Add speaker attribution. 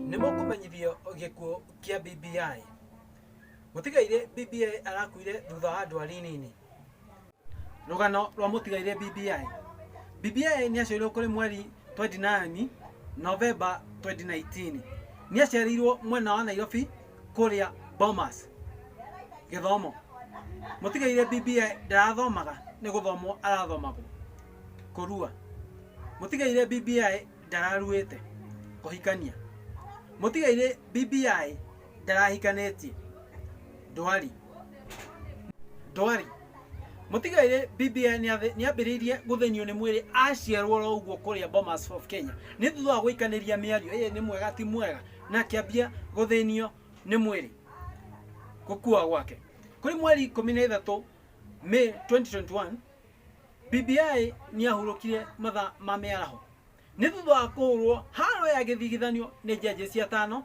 Speaker 1: Nĩ mũkũmenyithio gĩkuũ kĩa BBI. Mũtigairĩ BBI arakuire thutha wa ndwari nini. Rũgano rwa mũtigairĩ BBI. BBI nĩ aciarirwo kũrĩ mweri 29 Novemba 2019. Nĩ aciarĩirwo mwena wa Nairobi kũrĩa Bomas. Gĩthomo. Mũtigairĩ BBI ndarathomaga nĩ gũthomwo arathomagwo. Kũrua. Mũtigairĩ BBI ndararuĩte. Kũhikania. Mũtigairĩ BBI ndarahikanĩtie. Ndwari. Ndwari. Mũtigairĩ BBI nĩambĩrĩirie gũthĩnio nĩ mwĩrĩ aciarwo oro ũguo kũrĩa Bomas of Kenya. Nĩ thutha wa gũikanĩria mĩario ĩĩ nĩ mwega ti mwega na akĩambia gũthĩnio nĩ mwĩrĩ. Gũkua gwake. Kũrĩ mweri 13 May 2021 BBI nĩahurũkire mathaa ma mĩaraho. Nĩ thutha wa kũhũrwo haro ya gĩthigithanio nĩ judges atano.